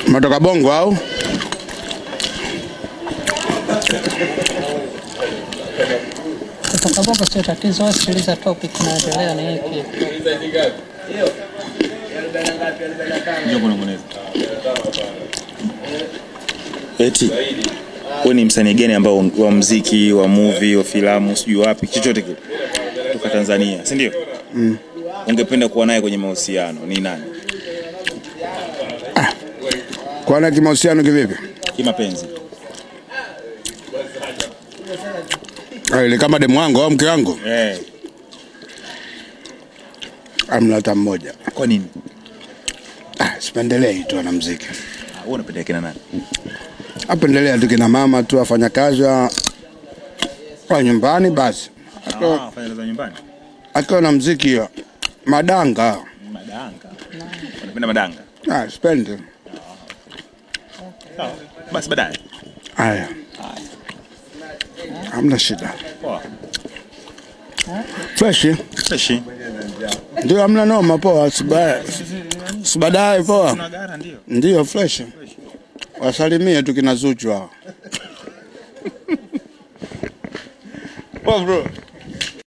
Umetoka Bongo au? Kutoka Bongo sio tatizo, wewe sikiliza topic inaendelea ni ipi. Njoo kunong'oneza. Eti wewe ni msanii gani ambao wa muziki, wa movie, wa filamu, sijui wapi, chochote kile kutoka Tanzania, si ndio? Ungependa kuwa naye kwenye mahusiano ni nani? Kwa na kimahusiano kivipi? Kimapenzi. Ile kama demu wangu au mke wangu? Eh. Amna hata mmoja. Kwa nini? Sipendelei tu na muziki. Wewe unapendelea kina nani? Apendelea tu kina mama tu afanya kazi kwa nyumbani basi. Afanya kazi nyumbani. Akiwa na muziki madanga. Madanga. Unapenda madanga? Sipendi. Sawa. Basi baadaye. Haya. Hamna shida. Poa. Fresh. Fresh. Ndio hamna noma, poa, sibadaye poa. Ndio. Ndio fresh. Wasalimie tu kina Zuchu hao. Poa bro.